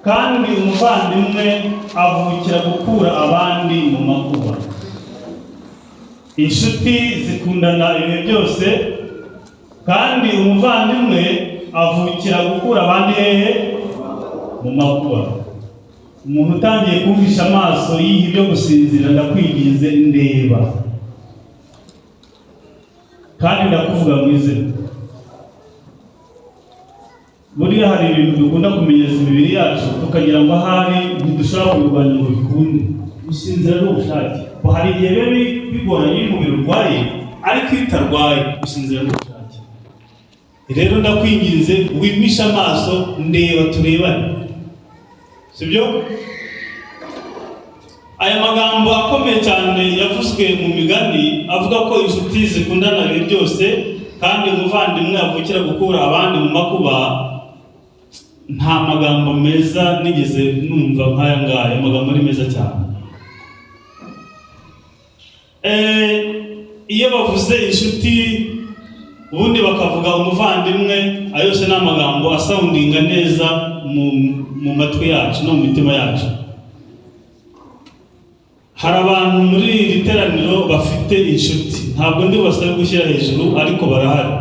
Kandi umuvandimwe avukira gukura abandi mu makuba. Inshuti zikundana ibihe byose, kandi umuvandimwe avukira gukura abandi hehe? Mu makuba. Umuntu utangiye kumvisha amaso yiha ibyo gusinzira, ndakwinginze ndeba, kandi ndakuvuga mu izina. Buriya hari ibintu dukunda kumenyereza imibiri yacu, tukagira ngo ahari ntidushobora kubirwanya ngo bikunde. Gusinzira ni ubushake. Hari igihe biba bigoranye iyo umubiri urwaye, ariko iyo utarwaye, gusinzira ni ubushake. Rero ndakwinginze, wimishe amaso, ndeba, turebane, sibyo? Aya magambo akomeye cyane yavuzwe mu Migani avuga ko inshuti zikundana ibihe byose kandi umuvandimwe avukira gukura abandi mu makuba, nta magambo meza nigeze numva nk'aya ngaya. Amagambo ni meza cyane. Iyo bavuze inshuti, ubundi bakavuga umuvandimwe, ayo yose ni amagambo asoundinga neza mu matwi yacu no mu mitima yacu. Hari abantu muri iri teraniro bafite inshuti, ntabwo ndi bubasabe gushyira hejuru, ariko barahari.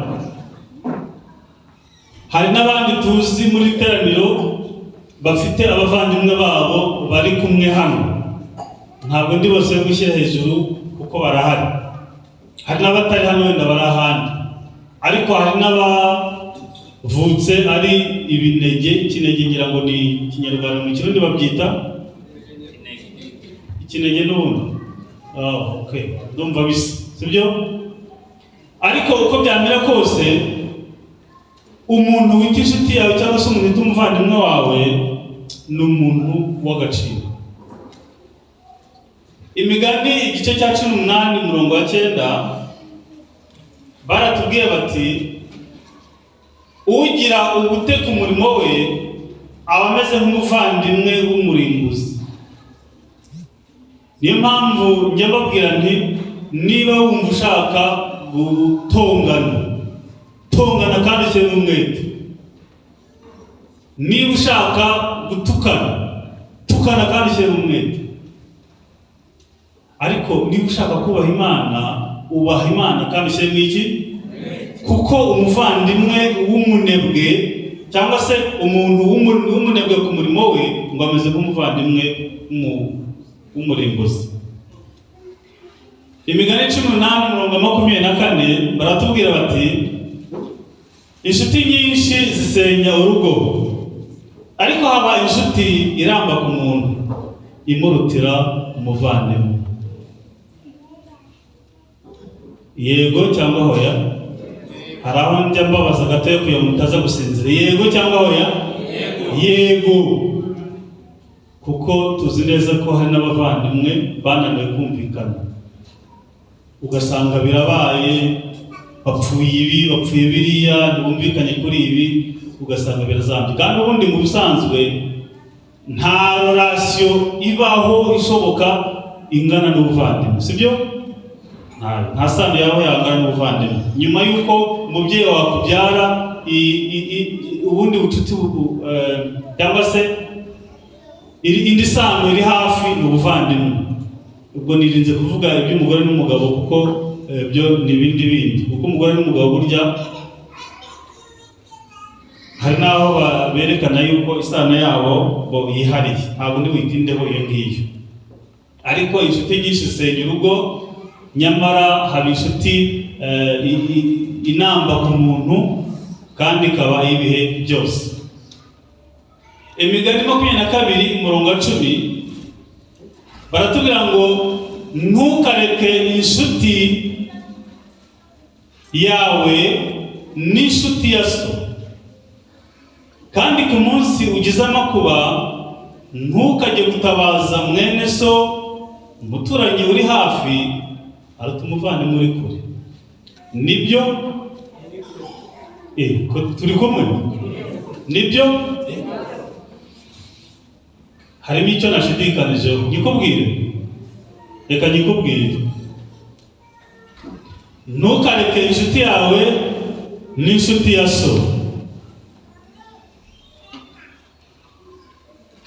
Hari n'abandi tuzi muri iri teraniro bafite abavandimwe babo bari kumwe hano, ntabwo ndi bubasabe gushyira hejuru kuko barahari. Hari n'abatari hano, wenda bari ahandi, ariko hari n'abavutse ari ibinege. Ikinege ngira ngo ni Ikinyarwanda, mu Kirundi babyita ikinege n'ubundi. Oh, okay. Ndumva bisa, sibyo? Ariko uko byamera kose, umuntu wita inshuti yawe cyangwa se umuntu wita umuvandimwe wawe ni umuntu w'agaciro. Imigani igice cya 18, umurongo wa 9, baratubwiye bati: "Ugira ubute ku murimo we aba ameze nk'umuvandimwe w'umurimbuzi." Niyo mpamvu njya mbabwira nti: "Niba wumva ushaka gutongana, tongana kandi ushyiremo umwete. Niba ushaka gutukana, tukana kandi ushyiremo umwete. Ariko niba ushaka kubaha Imana, ubaha Imana kandi ushyiremo iki?" Kuko umuvandimwe w'umunebwe cyangwa se umuntu w'umunebwe ku murimo we ngo ameze nk'umuvandimwe w'umurimbuzi. Imigani 18, umurongo 24, baratubwira bati: "Inshuti nyinshi zisenya urugo, ariko haba inshuti iramba ku muntu imurutira umuvandimwe." Yego cyangwa hoya? Hari aho njya mbabaza gatoya kugira ngo mutaza gusinzira. Yego cyangwa hoya? Yego, kuko tuzi neza ko hari n'abavandimwe bananiwe kumvikana, ugasanga birabaye, bapfuye ibi, bapfuye biriya, ntibumvikanye kuri ibi, ugasanga birazambye. Kandi ubundi mu bisanzwe nta relation ibaho ishoboka ingana n'ubuvandimwe, sibyo? Nta sano yawe yangana n'ubuvandimwe. Nyuma y'uko umubyeyi wawe akubyara, ubundi bucuti cyangwa se indi sano iri hafi ni ubuvandimwe. Ubwo nirinze kuvuga iby'umugore n'umugabo kuko byo ni ibindi bindi, kuko umugore n'umugabo burya hari n'aho berekana yuko isano yabo bo yihariye. Ntabwo ndi buyitindeho iyo ngiyo. Ariko inshuti nyinshi zisenya urugo, nyamara haba inshuti inamba ku muntu kandi ikaba iy'ibihe byose. Imigani 22, umurongo wa 10, baratubwira ngo: "Ntukareke inshuti yawe n'inshuti ya so, kandi ku munsi ugize amakuba ntukajye gutabaza mwene so. Umuturanyi uri hafi aruta umuvandimwe uri kure." Nibyo? Ko turi kumwe? Nibyo? Harimo icyo nashidikanijeho, nyikubwire? Reka nyikubwire. Ntukareke inshuti yawe n'inshuti ya so.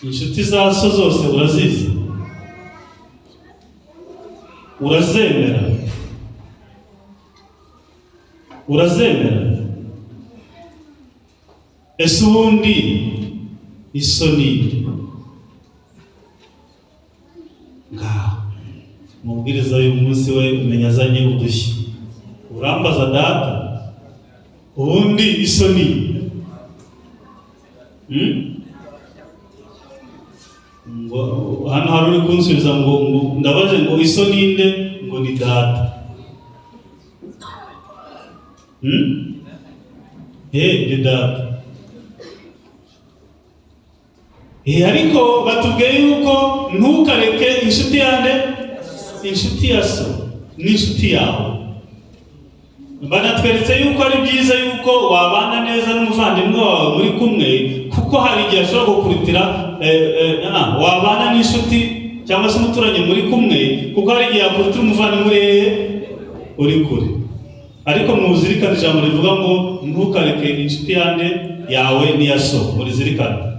Inshuti za so zose urazizi? Urazemera? Urazemera? Ese ubundi iso ni nde? Ngaho umubwiriza uyu munsi we umenya azanye udushya. Urambaza data, ubundi iso ni nde? Hmm? Ngo hano hari uri kunsubiza ngo ndabaje ngo iso ninde, ngo ni data. Hmm? Ni data. Ariko batubwiye yuko ntukareke inshuti yande, inshuti ya so n'inshuti yawe. Banatweretse yuko ari byiza yuko wabana neza n'umuvandimwe wawe muri kumwe, kuko hari igihe ashobora gukurutira, wabana n'inshuti cyangwa se umuturanyi muri kumwe, kuko hari igihe yakurutira umuvandimwe uri hehe? Uri kure. Ariko muzirikane ijambo rivuga ngo ntukareke inshuti yande yawe n'iya so, murizirikane.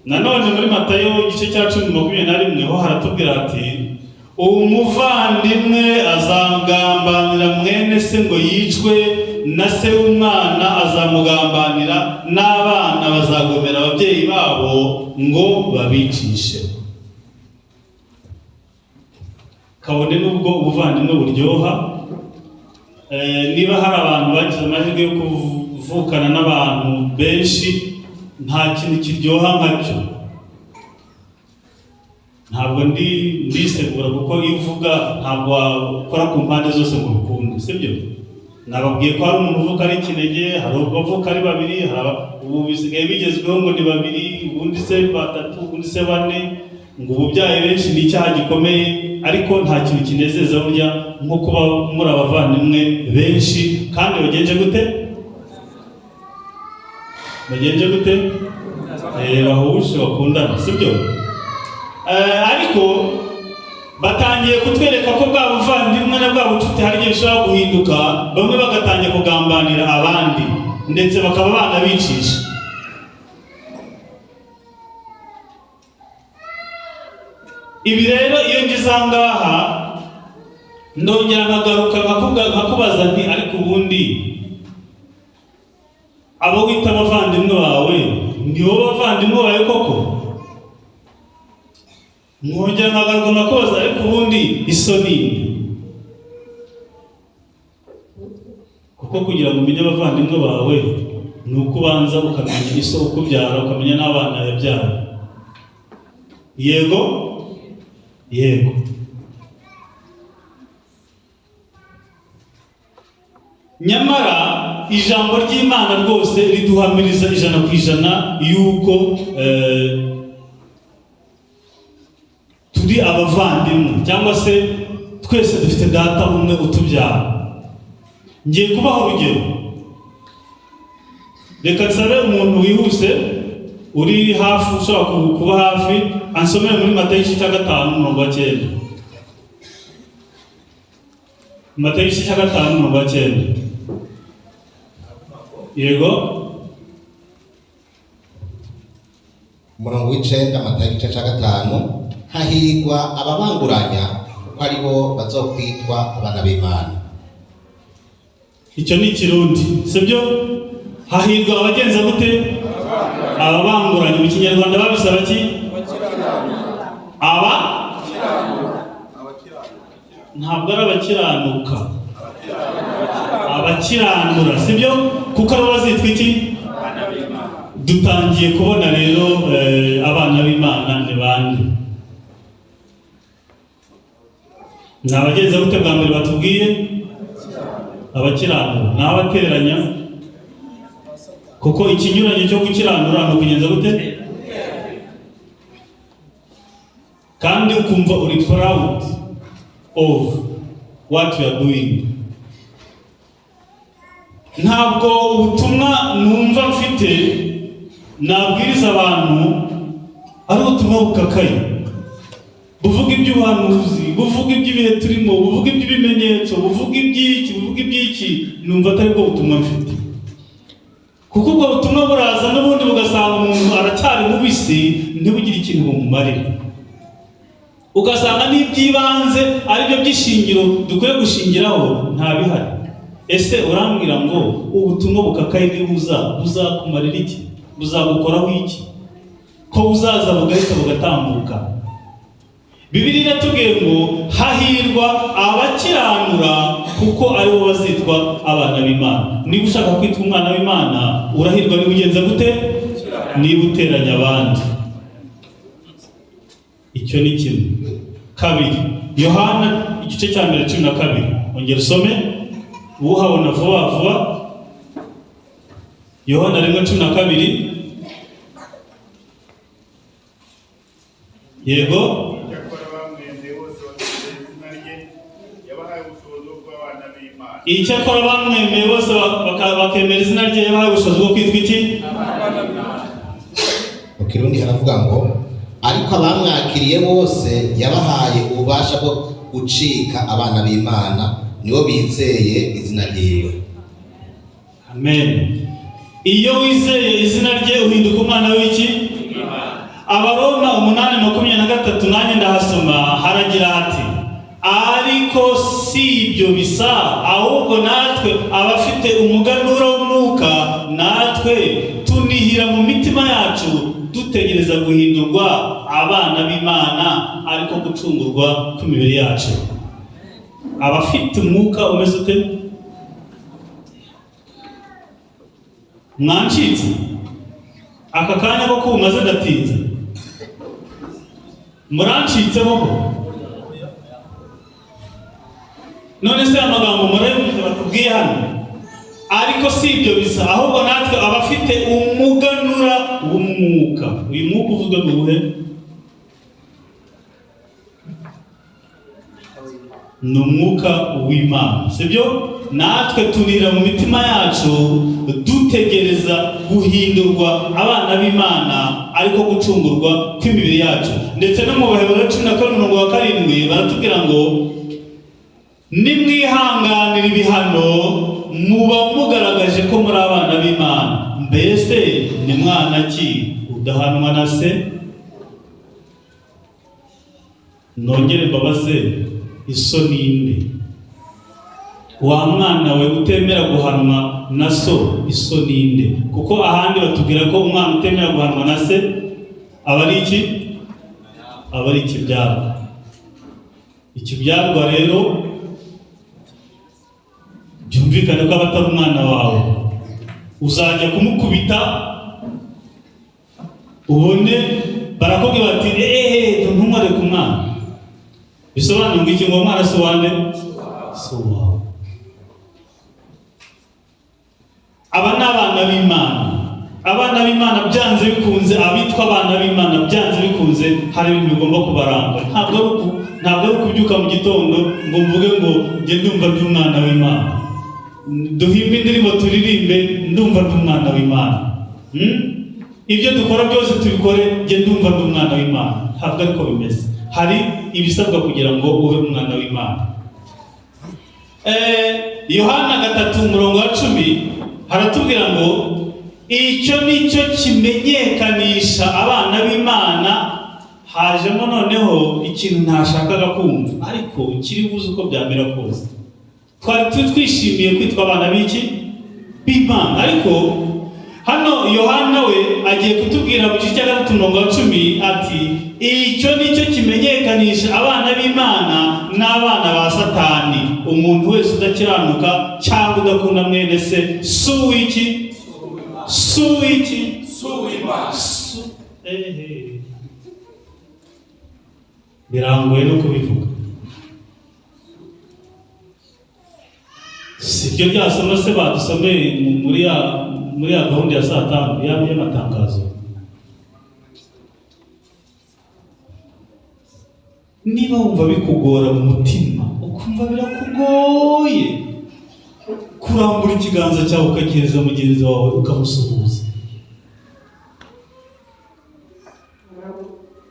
Nanone muri Matayo igice cya 10:21 ho haratubwira ati umuvandimwe azagambanira mwene se ngo yicwe, na se w'umwana azamugambanira, n'abana bazagomera ababyeyi babo ngo babicishe. Kabone n'ubwo ubuvandimwe buryoha, niba hari abantu bagize amahirwe yo kuvukana n'abantu benshi, nta kintu kiryoha nkacyo. Ntabwo ndi ndisegura, kuko iyo uvuga ntabwo wakora ku mpande zose ngo bikunde, sibyo? Nababwiye ko hari umuntu uvuka ari ikinege, hari abavuka ari babiri, ubu bisigaye bigezweho ngo ni babiri, ubundi se batatu, ubundi se bane, ngo ububyaye benshi ni icyaha gikomeye. Ariko nta kintu kinezeza burya nko kuba muri abavandimwe benshi kandi bagenje gute? Bagenje gute? Bahuje, bakundana, sibyo? Ariko batangiye kutwereka ko bwa buvandimwe na bwa bucuti hari igihe bishobora guhinduka, bamwe bagatangira kugambanira abandi, ndetse bakaba banabicisha. Ibi rero iyo ngeze aha ngaha ndongera nkagaruka nkakubaza nti ariko ubundi abo wita abavandimwe bawe ni bo bavandimwe bawe koko? Nkongera nkagaruka nkakubaza ariko ubundi iso ni nde? Kuko kugira ngo umenye abavandimwe bawe ni uko ubanza ukamenya iso ukubyara, ukamenya n'abana yabyara. Yego? Yego. Nyamara ijambo ry'Imana rwose riduhamiriza 100% yuko turi abavandimwe, cyangwa se twese dufite data umwe utubyara. Ngiye kubaha urugero, reka nsabe umuntu wihuse uri hafi, ushobora kuba hafi, ansomere muri Matayo igice cya 5:9. Matayo igice cya 5:9. Yego. Umurongo w'icenda, Matayo igice cya 5: hahirwa ababanguranya, kuko ari bo bazokwitwa abana b'Imana. Icyo ni Ikirundi, sibyo? Hahirwa abagenza gute? Ababanguranya. Mu Kinyarwanda babisaba ki? Aba ntabwo ari abakiranuka, abakiranura, sibyo? Kuko abo bazitwa iki? Dutangiye kubona rero abana b'Imana ni bande? Ni abagenza gute bwa mbere batubwiye? Abakiranura. Ni abateranya, kuko ikinyuranyo cyo gukiranura ni ukugenza gute? Kandi ukumva uri proud of what you are doing. Ntabwo ubutumwa numva mfite nabwiriza abantu ari ubutumwa bukakaye, buvuga iby'ubuhanuzi, buvuga iby'ibihe turimo, buvuga iby'ibimenyetso, buvuga iby'iki, buvuga iby'iki, numva atari bwo butumwa mfite. Kuko ubwo butumwa buraza n'ubundi bugasanga umuntu aracyari mubisi, ntibugire ikintu bumumarira. Ugasanga n'iby'ibanze, aribyo by'ishingiro dukwiye gushingiraho, nta bihari. Ese urambwira ngo ubutumwa bukakaye nibuza buzakumarira iki? Buzagukoraho iki, ko buzaza bugahita bugatambuka? Bibiliya iratubwiye ngo hahirwa abakiranura, kuko aribo bazitwa abana b'Imana. Niba ushaka kwitwa umwana w'Imana, urahirwa niba ugenza gute? Niba uteranya abandi. Icyo ni kimwe. Kabiri, Yohana igice cya mbere, 12. Ongera usome, uhabona vuba vuba. Yohana 1:12. Yego. Icyakora bamwemeye bose bakizera izina rye, yabahaye ubushobozi bwo kuba abana b'Imana. Icyakora bamwemeye bose bakemera izina rye, yabahaye ubushobozi bwo kwitwa iki? Mu Kirundi haravuga ngo: ariko abamwakiriye bose yabahaye ububasha bwo gucika abana b'Imana, nibo bizeye izina ryiwe. Amen. Iyo wizeye izina rye, uhinduka umwana w'iki? Abaroma 8:23, nanjye ndahasoma. Haragira hati: ariko si ibyo bisa, ahubwo natwe abafite umuganura w'umwuka, natwe tunihira mu mitima yacu, dutegereza guhindurwa abana b'Imana, ariko gucungurwa kw'imibiri yacu. Abafite umwuka umeze ute? Mwancitse aka kanya ko kumaze ndatinze, murancitse koko. None se amagambo murayumvise batubwiye hano? Ariko si ibyo bisa, ahubwo natwe abafite umuganura w'umwuka. Uyu mwuka uvuzwe ni uwuhe? Ni umwuka w'Imana, sibyo? Natwe tunira mu mitima yacu, dutegereza guhindurwa abana b'Imana, ariko gucungurwa kw'imibiri yacu. Ndetse no mu Baheburayo 12 umurongo wa 7 baratubwira ngo nimwihanganira ibihano, muba mugaragaje ko muri abana b'Imana. Mbese ni mwana ki udahanwa na se? Nongere mbabaze: iso ninde? Wa mwana we utemera guhanwa na so, iso ninde? Kuko ahandi batubwira ko umwana utemera guhanwa na se aba ari iki? Aba ari ikibyarwa. Ikibyarwa rero byumvikane ko aba atari umwana wawe. Uzajya kumukubita, ubone barakubwira bati: eee, ntumware ku mwana. Bisobanuye ngo iki? Ngo umwana si uwande? Si uwawe. Aba ni abana b'Imana. Abana b'Imana byanze bikunze, abitwa abana b'Imana byanze bikunze hari ibintu bigomba kubaranga. Ntabwo ari ukubyuka mu gitondo ngo mvuge ngo njye ndumva ndi umwana w'Imana, duhimbe indirimbo turirimbe ndumva ndi umwana w'Imana. Ibyo dukora byose tubikore njye ndumva ndi umwana w'Imana. Ntabwo ariko bimeze. Hari ibisabwa kugira ngo ube umwana w'Imana. Yohana 3 umurongo wa 10 haratubwira ngo icyo ni cyo kimenyekanisha abana b'Imana. Hajemo noneho ikintu ntashakaga kumva, ariko kiri buze uko byamera kose. Twari twishimiye kwitwa abana b'iki? B'Imana. Ariko hano Yohana we agiye kutubwira mu gice cya 3 umurongo wa 10 ati: icyo ni cyo kimenyekanisha abana b'Imana n'abana ba Satani: umuntu wese udakiranuka cyangwa udakunda mwene se si uw'iki? Si uw'iki? Ehe. Birangoye no kubivuga. Si ryo ryasoma se badusomeye muri ya gahunda ya saa tanu y'amatangazo? Niba wumva bikugora mu mutima, ukumva birakugoye kurambura ikiganza cyawe ukagihereza mugenzi wawe ukamusuhuza,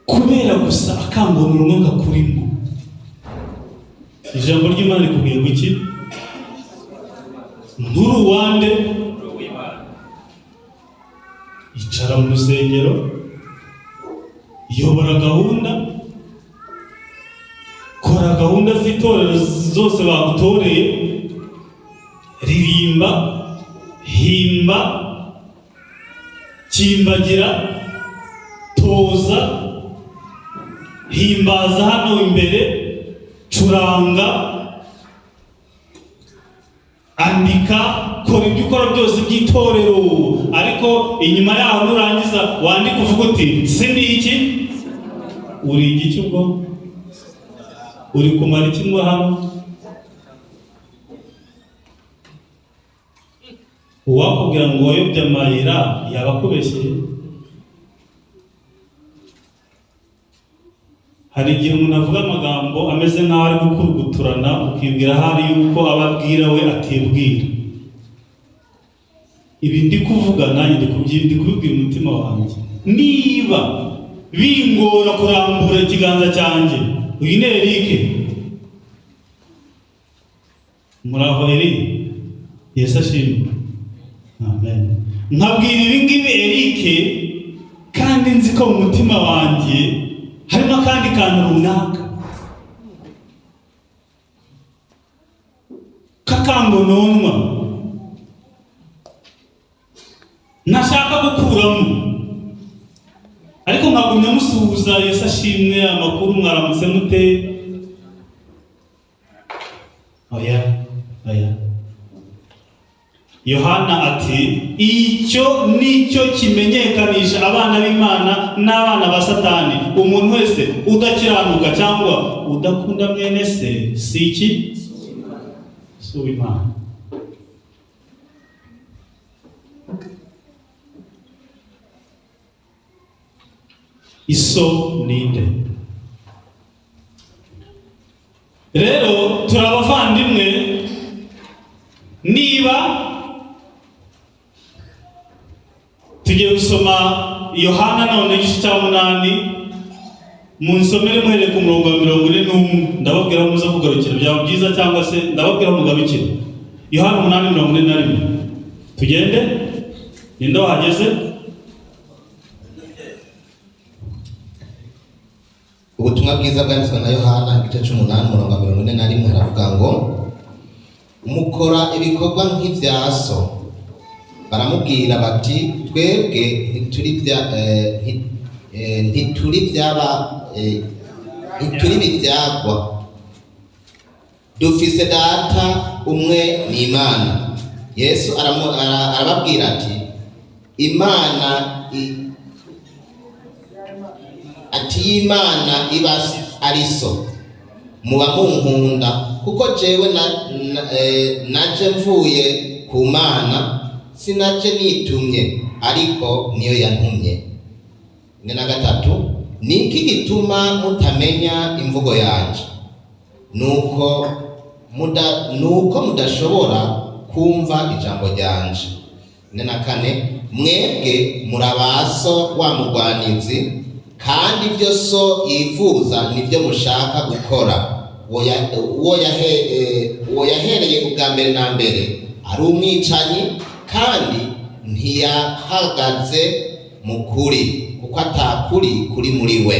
kubera gusa akangomero kakurimo, ijambo ry'Imana rikubwiye ngo iki? Nturi uwande? Icara mu rusengero. Yobora gahunda, kora gahunda z'itorero zose bagutoreye, ririmba, himba, kimbagira, toza, himbaza hano imbere, curanga, andika, kora ibyo ukora byose by'itorero. Ariko inyuma yaho nurangiza wandike uvuga uti: "Sindi iki." Uri igiki? Ubwo uri kumara iki mo hano? Uwakubwira ngo wayobye amayira yaba akubeshyeye. Hari igihe umuntu avuga amagambo ameze nk'aho ari gukuruguturana, ukibwira ahari yuko aba abwira we atibwira. Ibi ndi kuvuga nanjye ndi kubibwira umutima wanjye. Niba bingora kurambura ikiganza cyanjye, uyu ni Eric. Muraho Eric? Yesu ashimwe. Amen. Nkabwira ibi ngibi Eric, kandi nzi ko mu mutima wanjye harimo akandi kantu runaka k'akangononwa ntashaka gukuramo, ariko nkagumya musuhuza: "Yesu ashimwe, amakuru, mwaramutse mute?" Oya, oya. Yohana ati: "Icyo nicyo kimenyekanisha abana b'Imana n'abana ba Satani: umuntu wese udakiranuka cyangwa udakunda mwene se si iki? Si uw'Imana." Iso ninde? Rero turi abavandimwe. Niba tugiye gusoma Yohana none igice cya 8, munsomere muhereye ku murongo wa 41. Ndababwira aho muza kugarukira, byaba byiza, cyangwa se ndababwira aho mugarukira. Yohana 8:41. Tugende, ninde wahageze? Ubutumwa bwiza bwanditswe na Yohana, igice c'umunani, umurongo wa 41, haravuga ngo: "Mukora ibikorwa nk'ibya so." Baramubwira bati: "Twebwe ntituri bya ntituri byaba ntituri bibyagwa, dufise data umwe, ni Imana." Yesu arababwira ati: "Imana ati y'Imana iba ari so, muba munkunda, kuko jewe naje mvuye ku Mana, sinaje nitumye, ariko niyo yantumye." 43: "Ni iki gituma mutamenya imvugo yanje? Nuko mudashobora kumva ijambo ryanje." 44: "Mwebwe muri abaso wa mugwanizi, kandi ibyo so yifuza nibyo mushaka gukora. Uwo yahereye ubwa mbere na mbere ari umwicanyi, kandi ntiyahagaze mu kuri, kuko atakuri kuri muri we."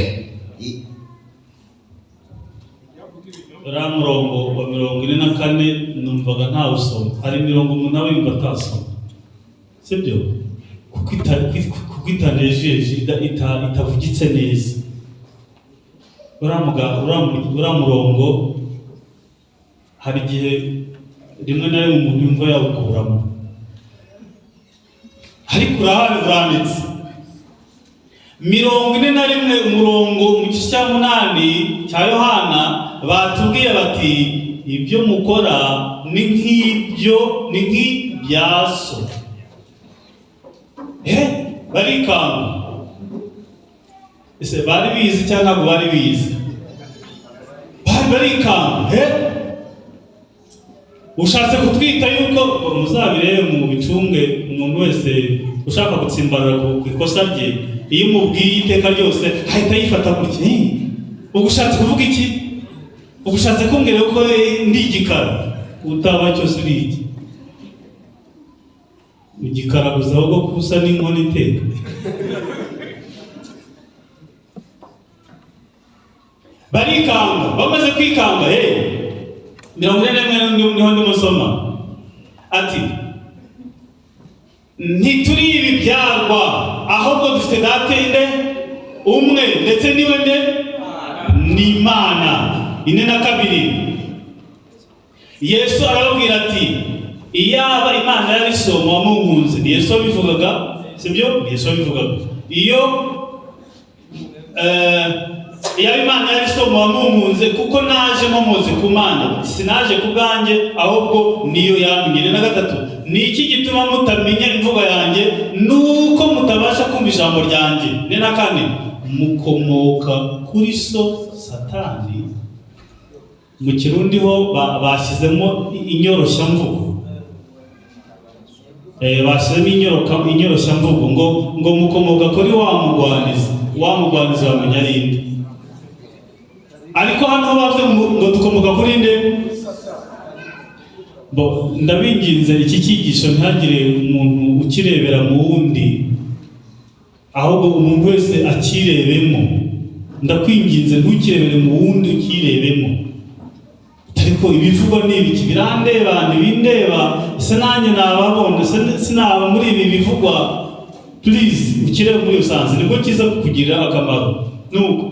Uriya murongo wa 44 numvaga ntawusoma. Hari imirongo umuntu aba yumva atasoma, sibyo? Kuko itanejeje, itavugitse neza. Uriya murongo hari igihe rimwe na rimwe umuntu yumva yawukuramo, ariko urahari, uranditse. 41, umurongo mu gice cya 8 cya Yohana, batubwiye bati: "Ibyo mukora ni nk'ibyo, ni nk'ibya so." Barikanga. Ese bari bizi cyangwa ntabwo bari bizi? Bari barikanga: "Ushatse kutwita yuko?" Muzabirebe mu bicunge, umuntu wese ushaka gutsimbarara ku ikosa rye, iyo umubwiye iteka ryose ahita yifata gutya: "Ubwo ushatse kuvuga iki? Ubwo ushatse kumbwira ko ndi igikara?" Utaba cyose uri iki? Igikara gusa, ahubwo ko usa n'inkono iteka. Barikanga. Bamaze kwikanga, 41 niho ndimo nsoma, ati: "Ntituri ibibyarwa, ahubwo dufite Data inde? Umwe, ndetse niwe nde? Ni Imana." 42, Yesu arababwira ati: "Iyaba Imana yari So, muba munkunze." Ni Yesu wabivugaga, sibyo? Ni Yesu wabivugaga. Iyaba Imana yari So, muba munkunze, kuko naje nkomotse ku Mana, sinaje ku bwanjye, ahubwo niyo yantumye. 43, ni iki gituma mutamenya imvugo yanjye? Nuko mutabasha kumva ijambo ryanjye. 44, mukomoka kuri so Satani. Mu Kirundi ho bashyizemo inyoroshyamvugo. Bashyizemo inyoroshyamvugo ngo mukomoka kuri wa mugwanizi. Wa mugwanizi wamenya ari inde? Ariko hano bavuze ngo dukomoka kuri nde? Bo ndabinginze, iki cyigisho ntihagire umuntu ukirebera mu wundi, ahubwo umuntu wese akirebemo. Ndakwinginze, ntukirebere mu wundi, ukirebemo. Ariko ibivugwa ni ibiki? Birandeba? Ntibindeba? Ese nanjye nababona? Ese sinaba muri ibi bivugwa? Please, ukirebe muri rusange, nibwo kiza kukugirira akamaro. Nuko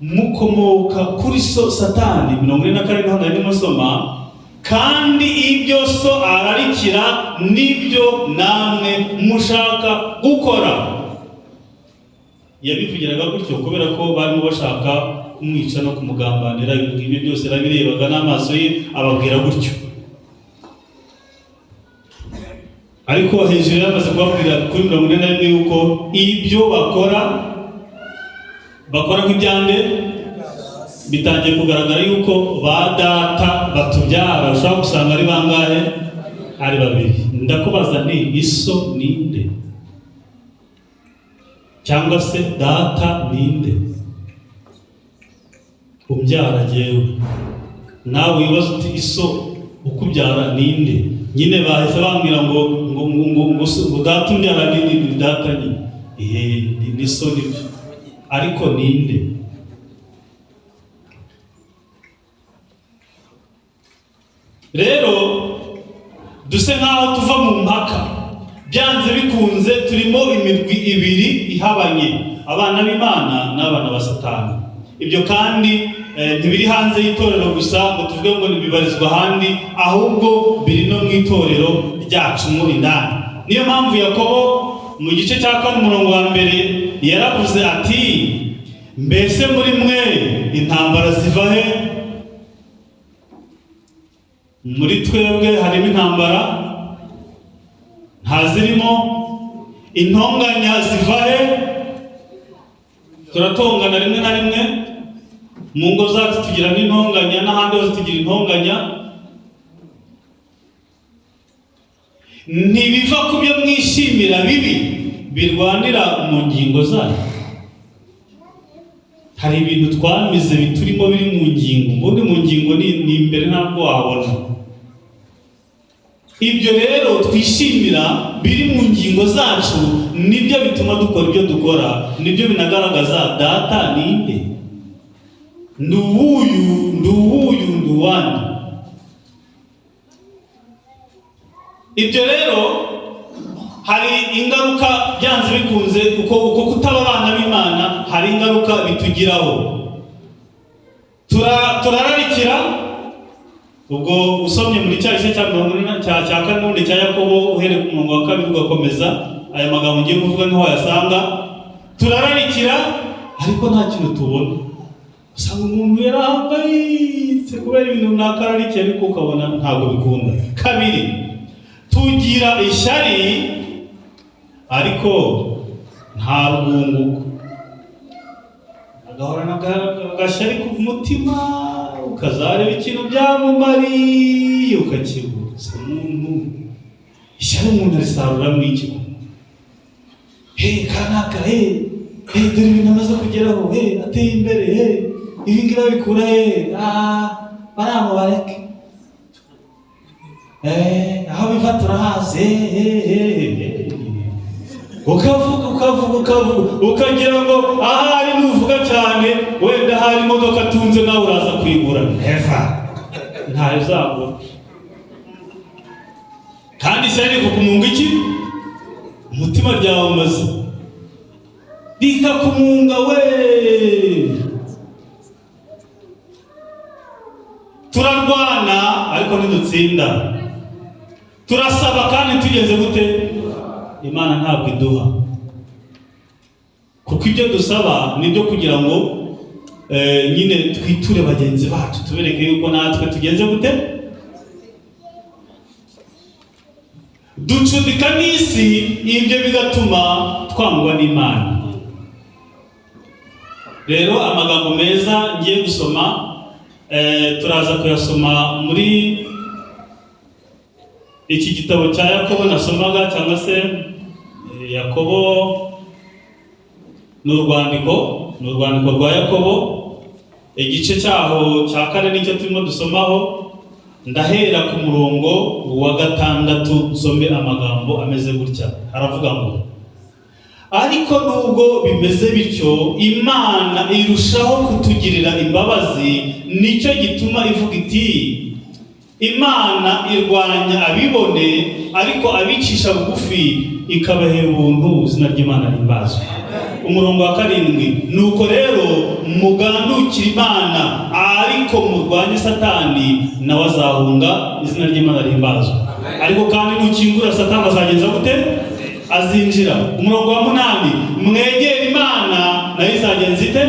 mukomoka kuri so Satani. 44 niho nari ndimo nsoma. Kandi ibyo so ararikira nibyo namwe mushaka gukora. Yabivugiraga gutyo kubera ko barimo bashaka kumwica no kumugambanira. Ibintu nk'ibyo byose yarabirebaga n'amaso ye, ababwira gutyo. Ariko hejuru yamaze kubabwira kuri 41 yuko ibyo bakora, bakora nk'ibyande. Bitangiye kugaragara yuko ba data batubyara ushobora gusanga ari bangahe? Ari babiri. Ndakubaza nti: iso ninde, cyangwa se data ninde umbyara jyewe? Nawe wibaza uti: iso ukubyara ninde? Nyine bahise bambwira ngo data umbyara ni data nyine. Ni so, nibyo, ariko ninde? Rero duse nk'aho tuva mu mpaka. Byanze bikunze turimo imirwi ibiri ihabanye, abana b'Imana n'abana ba Satani. Ibyo kandi ntibiri hanze y'itorero gusa ngo tuvuge ngo ntibibarizwa ahandi, ahubwo biri no mu itorero ryacu mo indani. Niyo mpamvu Yakobo mu gice cya 4 umurongo wa 1 yaravuze ati: "Mbese muri mwe intambara ziva he?" Muri twebwe harimo intambara? Ntazirimo. Intonganya ziva he? Turatongana rimwe na rimwe mu ngo zacu, tugira n'intonganya, n'ahandi hose tugira intonganya. Ntibiva ku byo mwishimira bibi birwanira mu ngingo zanyu? Hari ibintu twamize biturimo, biri mu ngingo. Ubundi mu ngingo ni imbere, ntabwo wabona. Ibyo rero twishimira biri mu ngingo zacu nibyo bituma dukora ibyo dukora, nibyo binagaragaza data ninde: ndi uwuyu, ndi uwuyu, ndi uwandi. Ibyo rero hari ingaruka byanze bikunze. Uko kutaba abana b'Imana hari ingaruka bitugiraho. Turararikira. Ubwo usomye muri cya gice cya 40 cya 4 n'ubundi cya Yakobo, uhereye ku murongo wa 2 ugakomeza, aya magambo ngiye kuvuga niho wayasanga. Turararikira ariko nta kintu tubona. Usanga umuntu yarahangayitse kubera ibintu runaka ararikiye, ariko ukabona ntabwo bikunda. Kabiri, tugira ishyari ariko nta rwunguko. Agahorana agashyari ku mutima, ukazareba ikintu byamumariye ukakibura. Umuntu ishyari, umuntu arisarura mu iki? He kanaka, he he, dore ibintu amaze kugeraho, he ateye imbere, he ibi ngibi abikura he? Baramubareke, aho biva turahazi. He he he, ukavuga. Ukavuga, ukavuga, ukagira ngo ahari nuvuga cyane wenda hari imodoka atunze nawe uraza kuyigura. Never, ntayo uzagura. Kandi ishyari rikukumunga iki? Umutima ryawe umaze rikakumunga we. Turarwana ariko ntidutsinda, turasaba kandi tugeze gute? Imana ntabwo iduha, kuko ibyo dusaba ni ibyo kugira ngo nyine twiture bagenzi bacu, tubereke yuko natwe tugenze gute. Ducudika n'isi, ibyo bigatuma twangwa n'Imana. Rero amagambo meza ngiye gusoma, turaza kuyasoma muri iki gitabo cya Yakobo nasomaga, cyangwa se Yakobo ni urwandiko rwa Yakobo, igice cyaho cya 4 nicyo turimo dusomaho. Ndahera ku murongo wa 6 nsome amagambo ameze gutya. Haravuga ngo: ariko nubwo bimeze bityo, Imana irushaho kutugirira imbabazi, nicyo gituma ivuga iti: Imana irwanya abibone, ariko abicisha bugufi ikabahera ubuntu. Izina ry'Imana rihimbazwe. Umurongo wa 7: nuko rero mugandukire Imana, ariko murwanye Satani, nawe azahunga. Izina ry'Imana rihimbazwe. Ariko kandi nukingura Satani azagenza gute? Azinjira. Umurongo wa 8: mwegere Imana, nayo izagenza ite?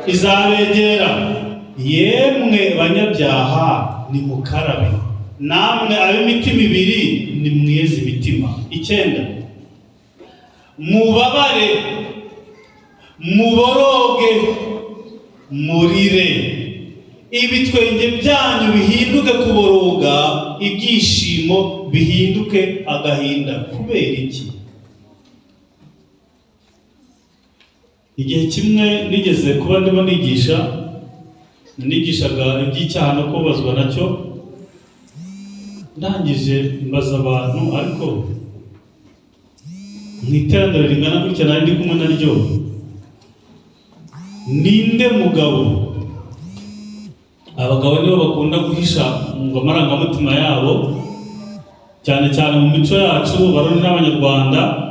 Izabegera. Yemwe banyabyaha, nimukarabe, namwe ab'imitima ibiri, nimweze imitima. 9: mubabare, muboroge, murire, ibitwenge byanyu bihinduke kuboroga, ibyishimo bihinduke agahinda. Kubera iki? Igihe kimwe nigeze kuba ndimo nigisha, nigishaga iby'icyaha no kubabazwa nacyo, ndangije mbaza abantu, ariko mu iteraniro ringana gutya nari ndi kumwe naryo, ninde mugabo? Abagabo nibo bakunda guhisha ngo amarangamutima yabo, cyane cyane mu mico yacu Abarundi n'Abanyarwanda.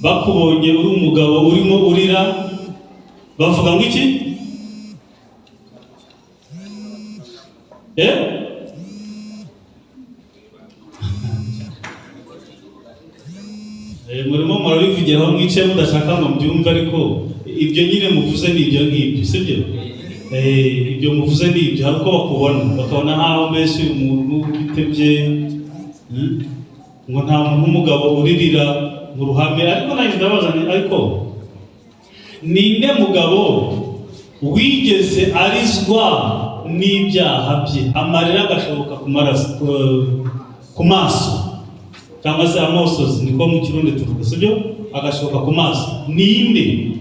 Bakubonye uri umugabo urimo urira, bavuga ngo iki? Murimo murabivugiraho mwicaye mudashaka ngo mbyumve, ariko ibyo nyine muvuze ni ibyo ngibyo, sibyo? Ibyo muvuze ni ibyo. Hari uko bakubona, bakabona nkaho mbese umuntu bitebye, ngo nta muntu w'umugabo uririra mu ruhame. Ariko nanjye ndabaza, ariko ninde mugabo wigeze arizwa n'ibyaha bye, amarira agashoboka ku maso, cyangwa se amosozi, niko mu Kirundi tuvuga, sibyo? Agashoka ku maso, ninde?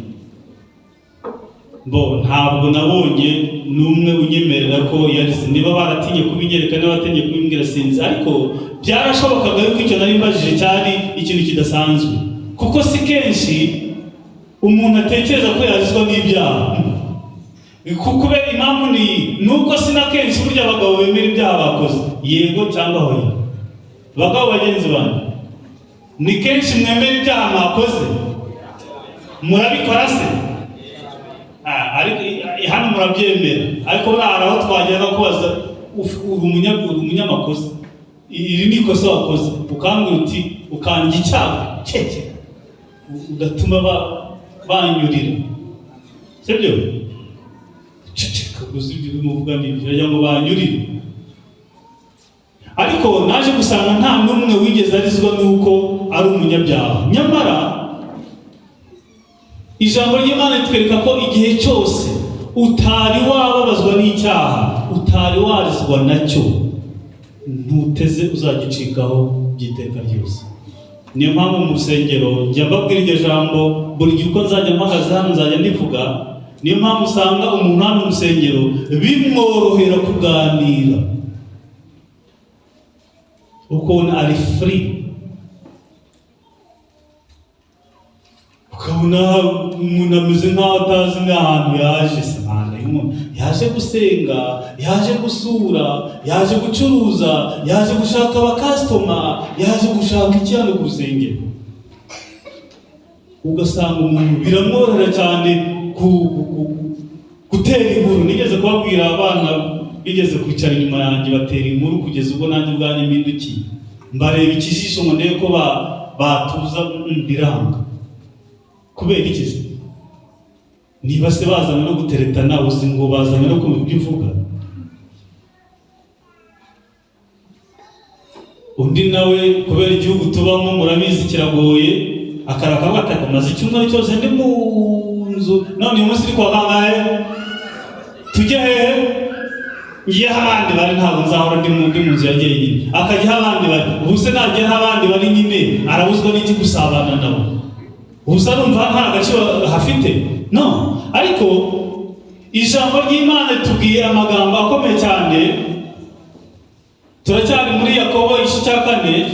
Bo ntabwo nabonye n'umwe unyemerera ko yarize. Niba baratinye kubinyereka, niba batinye kubimbwira, sinzi, ariko byarashobokaga yuko icyo nari mbajije cyari ikintu kidasanzwe, kuko si kenshi umuntu atekereza ko yarizwa n'ibyaha. Kubera impamvu ni nuko si na kenshi burya abagabo bemera ibyaha bakoze, yego cyangwa hoya. Bagabo bagenzi banjye, ni kenshi mwemera ibyaha mwakoze? Murabikora se? Ariko hano murabyemera, ariko buriya hari aho twageraga kubaza uri umunyamakosa, iri ni ikosa wakoze, ukambwira uti ukanga icyaha cece, ugatuma banyurira, sibyo? Ceceka gusa, ibyo urimo uvuga ni ibyo, wagira ngo banyurire. Ariko naje gusanga nta n'umwe wigeze arizwa n'uko ari umunyabyaha. Nyamara ijambo ry'Imana ritwereka ko igihe cyose utari wababazwa n'icyaha, utari warizwa nacyo, ntuteze uzagicikaho by'iteka ryose. Niyo mpamvu mu rusengero njya mbabwira iryo jambo buri gihe, uko nzajya mpagaze hano nzajya ndivuga. Niyo mpamvu usanga umuntu hano mu rusengero bimworohera kuganira, ukabona ari free, Ukabona umuntu ameze nk'aho atazi n'ahantu yaje. Se Mana y'umuntu, yaje gusenga, yaje gusura, yaje gucuruza, yaje gushaka abacustomer, yaje gushaka iki hano ku rusengero? Ugasanga umuntu biramworohera cyane gutera inkuru. Nigeze kubabwira, abana bigeze kwicara inyuma yanjye batera inkuru kugeza ubwo nanjye ubwanjye mpindukiye mbareba ikijisho ngo ndebe ko batuza. Biranga. Kubera iki se? Niba se bazanywe no guteretana, uzi ngo bazanywe no kumva ibyo uvuga? Undi nawe, kubera igihugu tubamo murabizi kiragoye, akaraka ati: "Maze icyumweru cyose ndi mu nzu, none uyu munsi uri kuwa kangahe? Tujye hehe? Ngiye aho abandi bari, ntabwo nzahora ndi mu nzu ya jyenyine." Akajya aho abandi bari. Ubu se nagera aho abandi bari nyine, arabuzwa n'iki gusabana nabo? Ubu se arumva nta gaciro hafite? No, ariko ijambo ry'Imana ritubwiye amagambo akomeye cyane. Turacyari muri Yakobo igice cya 4.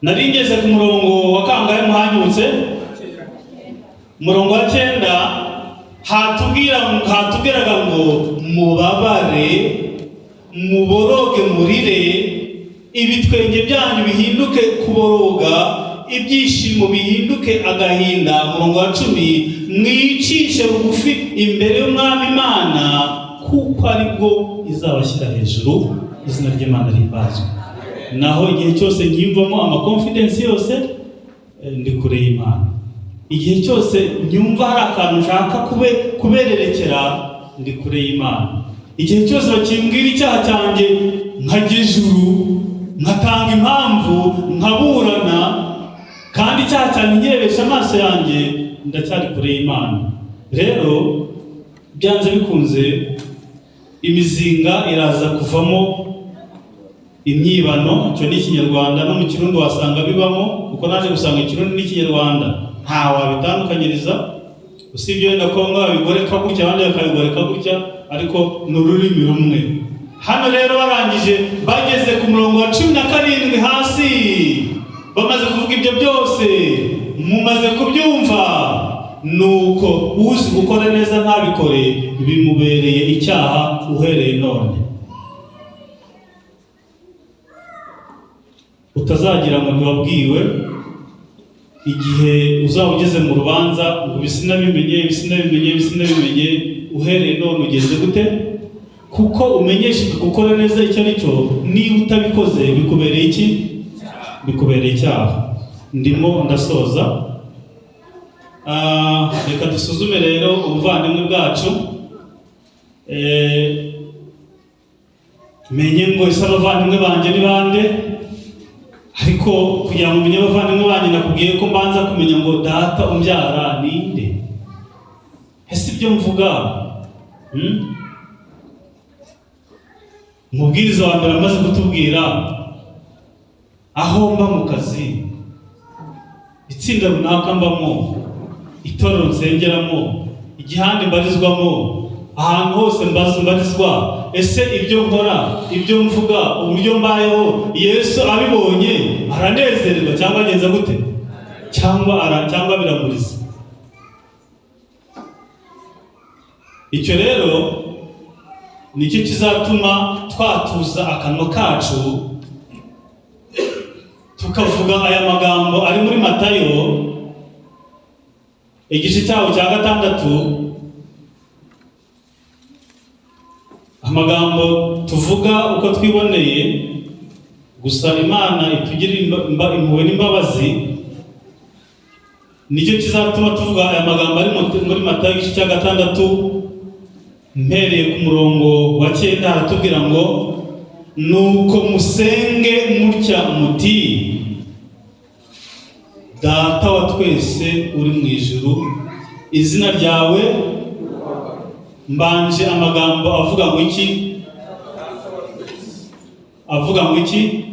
Nari ngeze ku murongo wa kangahe? Muhanyutse umurongo wa 9. Hatubwiraga ngo: "Mubabare, muboroge, murire, ibitwenge byanyu bihinduke kuboroga, ibyishimo bihinduke agahinda." Umurongo wa 10: "Mwicishe bugufi imbere y'Umwami Imana, kuko aribwo izabashyira hejuru." Izina ry'Imana rihimbazwe. Naho igihe cyose nyiyumvamo amaconfidence yose, ndi kure y'Imana. Igihe cyose nyumva hari akantu nshaka kubererekera, ndi kure y'Imana. Igihe cyose bakimbwira icyaha cyanjye nkajya ijuru, nkatanga impamvu, nkaburana, kandi icyaha cyanjye nkirebesha amaso yanjye, ndacyari kure y'Imana. Rero byanze bikunze imizinga iraza kuvamo imyibano. Icyo ni Ikinyarwanda, no mu Kirundi wasanga bibamo, kuko naje gusanga Ikirundi n'Ikinyarwanda nta wabitandukanyiriza, usibye wenda ko bamwe babigoreka gutya, abandi bakabigoreka gutya, ariko ni ururimi rumwe. Hano rero barangije, bageze ku murongo wa 17 hasi, bamaze kuvuga ibyo byose mumaze kubyumva: "Nuko uzi gukora neza ntabikore, bimubereye icyaha uhereye none." Utazagira ngo ntiwabwiwe. Igihe uzaba ugeze mu rubanza ngo: "Ibi sinabimenye, ibi sinabimenye, ibi sinabimenye," uhereye none ugeze gute? Kuko umenyeshejwe gukora neza icyo ari cyo, niba utabikoze bikubereye iki? Bikubereye icyaha. Ndimo ndasoza. Reka dusuzume rero ubuvandimwe bwacu. Menye ngo ese abavandimwe banjye ni bande? Ariko kugira ngo umenye abavandimwe banjye, nakubwiye ko mbanza kumenya ngo data umbyara ninde? Ese ibyo mvuga, Umubwiriza wa mbere amaze kutubwira aho mba mu kazi, itsinda runaka mbamo, itorero nsengeramo, igihande mbarizwamo, ahantu hose mbarizwa, ese ibyo nkora, ibyo mvuga, uburyo mbayeho, Yesu abibonye aranezererwa cyangwa agenza gute? Cyangwa biramuriza? Icyo rero nicyo kizatuma twatuza akanwa kacu, tukavuga aya magambo ari muri Matayo igice cyaho cya 6, amagambo tuvuga uko twiboneye. Gusa Imana itugirire impuhwe n'imbabazi. Nicyo kizatuma tuvuga aya magambo ari muri Matayo igice cya 6, mpereye ku murongo wa 9. Haratubwira ngo: "Nuko musenge mutya muti: Data wa twese uri mu ijuru, izina ryawe." Mbanje amagambo avuga ngo iki? Avuga ngo iki?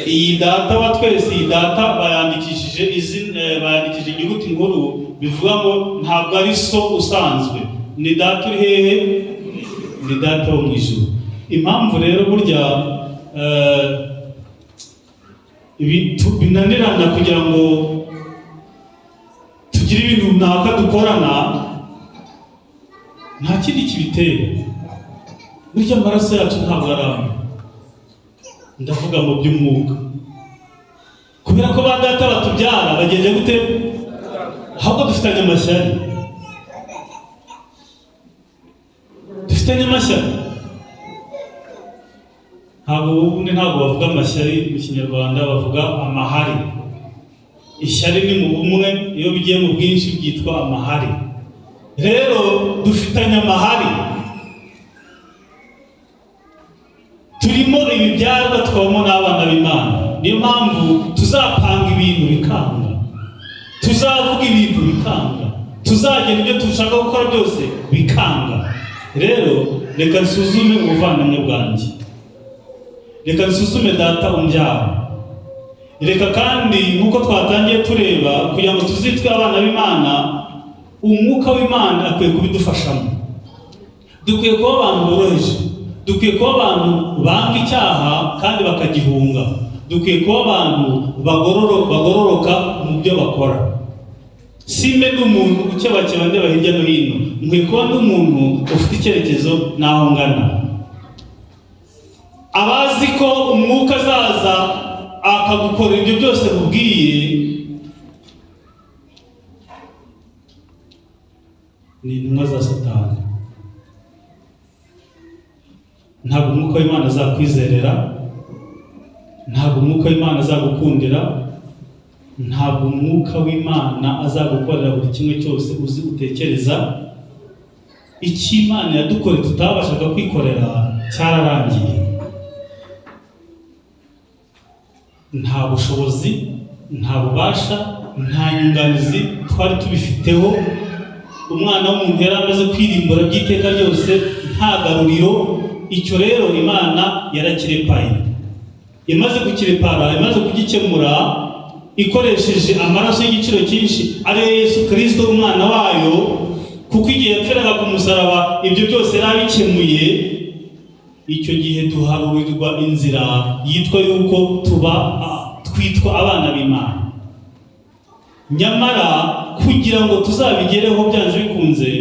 Iyi Data wa twese, iyi Data bayandikishije izina, bayandikishije inyuguti nkuru, bivuga ngo ntabwo ari so usanzwe, ni Data uri hehe? Ni Data wo mu ijuru. Impamvu rero burya binanirana kugira ngo Tugire ibintu runaka dukorana, nta kindi kibitera. Burya amaraso yacu ntabwo ari amwe, ndavuga mu by'umwuka, kubera ko ba data batubyara bagenze gute? Ahubwo dufitanye amashyari, dufitanye amashyari. Ntabwo ubundi ntabwo bavuga amashyari mu Kinyarwanda, bavuga amahari. Ishyari ni mu bumwe, iyo bigiye mu bwinshi byitwa amahari. Rero dufitanye amahari, turimo ibibyarwa, tukabamo n'abana b'Imana. Niyo mpamvu tuzapanga ibintu bikanga, tuzavuga ibintu bikanga, tuzagera ibyo dushaka gukora byose bikanga. Rero reka nsuzume ubuvandimwe bwanjye, reka nsuzume data umbyara, reka kandi nk'uko twatangiye tureba, kugira ngo tuzitwe abana b'Imana, umwuka w'Imana akwiye kubidufashamo. Dukwiye kuba abantu boroheje, dukwiye kuba abantu banga icyaha kandi bakagihunga, dukwiye kuba abantu bagororoka mu byo bakora. Simbe n'umuntu ukebakeba ndeba hirya no hino, nkwiye kuba n'umuntu ufite icyerekezo n'aho ngana. Abazi ko umwuka azaza akagukorera ibyo byose mubwiye, ni intumwa za Satani. Ntabwo umwuka w'Imana azakwizerera, ntabwo umwuka w'Imana azagukundira, ntabwo umwuka w'Imana azagukorera buri kimwe cyose uzi utekereza. Icyo Imana yadukoreye tutabashaga kwikorera cyararangiye. Nta bushobozi, nta bubasha, nta nyunganizi twari tubifiteho. Umwana w'umuntu yari amaze kwirimbura by'iteka ryose, nta garuriro. Icyo rero Imana yarakirepaye, imaze kukirepara, imaze kugikemura ikoresheje amaraso y'igiciro cyinshi ariyo Yesu Kristo umwana wayo, kuko igihe yapfiraga ku musaraba ibyo byose yari abikemuye. Icyo gihe duharurirwa inzira yitwa yuko tuba twitwa abana b'Imana. Nyamara kugira ngo tuzabigereho byanze bikunze,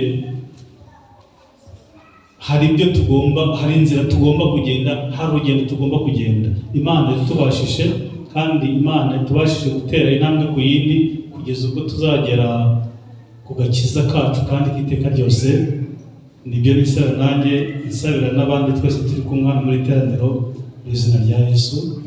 hari ibyo tugomba, hari inzira tugomba kugenda, hari urugendo tugomba kugenda. Imana itubashije, kandi Imana itubashije gutera intambwe ku yindi kugeza ubwo tuzagera ku gakiza kacu kandi k'iteka ryose. Nibyo nisabira nanjye, nisabira n'abandi twese turi kumwe hano muri iteraniro, mu izina rya Yesu.